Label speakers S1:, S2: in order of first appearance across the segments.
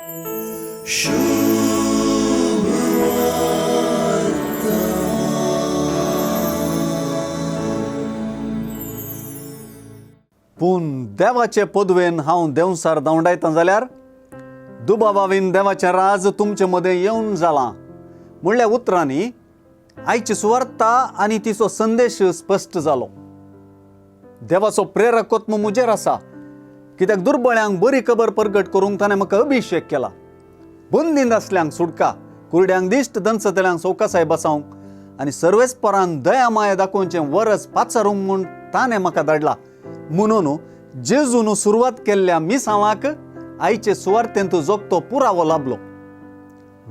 S1: पूण देवाचे पदवेन हांव देंवसार धांवडायता जाल्यार दुबावावीन देवाचें राज तुमचे मदें येवन जालां म्हणल्या उतरांनी आयची सुवार्ता आनी तिचो संदेश स्पश्ट जालो. देवाचो प्रेरक आत्मो म्हजेर आसा, कित्याक दुर्बळ्यांक बरी खबर परगट करूंक ताणें म्हाका अभिशेक केला. बंदींत आसल्यांक सुटका, कुरड्यांक दिश्ट, दंसतल्यांक सवकासाय बसावंक आनी सर्वेस्परान दया माया दाखोवचें वरस पाचारूंक म्हूण ताणें म्हाका धाडला. म्हणून जेजून सुरवात केल्ल्या मिसांवाक आयचे सुवार्तेंत जोगतो पुरावो लाबलो.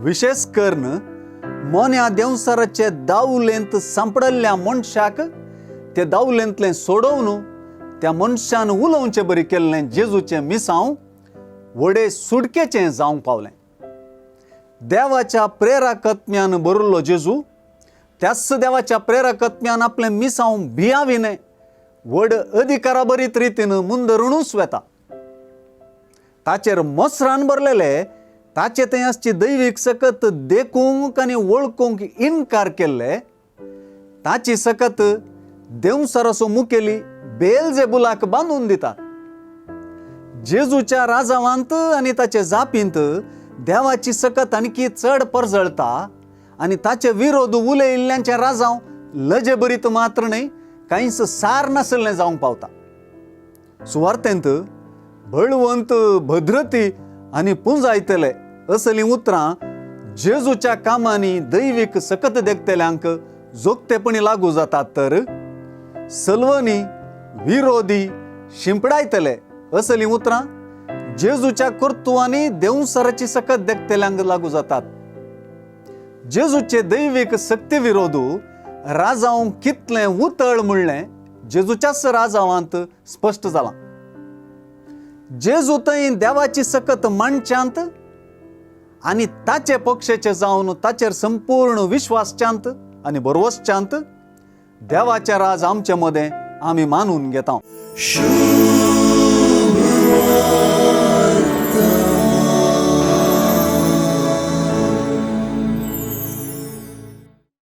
S1: विशेश करून मोन्या देंवसाराचे दावलेंत सांपडल्ल्या मनशाक ते दावलेंतलें सोडोवन त्या मनशान उलोवचें बरी केल्लें जेजूचें मिसांव व्हडे सुटकेचें जावंक पावलें. देवाच्या प्रेरकत्म्यान भरिल्लो जेजू त्याच देवाच्या प्रेरकत्म्यान आपलें मिसांव भियाविनें व्हड अधिकारा बरीत रितीन मुंदरुणूच वेता. ताचेर मोसरान भरलेले ताचे थंय आसची दैवीक सकत देखूंक आनी वळखूंक इनकार केल्ले ताची सकत देंवसाराचो मुखेली बेलजेबुलाक बांदून दिता. जेजूच्या राजावांत आनी ताचे जापींत देवाची सकत आणखी चड परजळता आनी ताचे विरोध उलयिल्ल्यांचे राजांव लजेभरीत मात्र न्हय कांयच सार नासलें जावंक पावता. सुवार्तेंत बळवंत भद्रती आनी पुंजायतले असलीं उतरां जेजूच्या कामांनी दैवीक सकत देखतल्यांक जोगतेपणी लागू जातात, तर सलवनी विरोधी शिंपडायतले असलीं उतरां जेजूच्या कर्तुवांनी देंवसाराची सकत देखतल्यांक लागू जातात. जेजूचे दैवीक सक्ती विरोधू राजांव कितलें उतळ म्हणलें जेजूच्याच राजावांत स्पश्ट जालां. जेजू थंय देवाची सकत मांडच्यांत आनी ताचे पक्षेचे जावन ताचेर संपूर्ण विश्वासच्यांत आनी भरवसच्यांत देवाचें राज आमचे मदें आमी मानून घेता.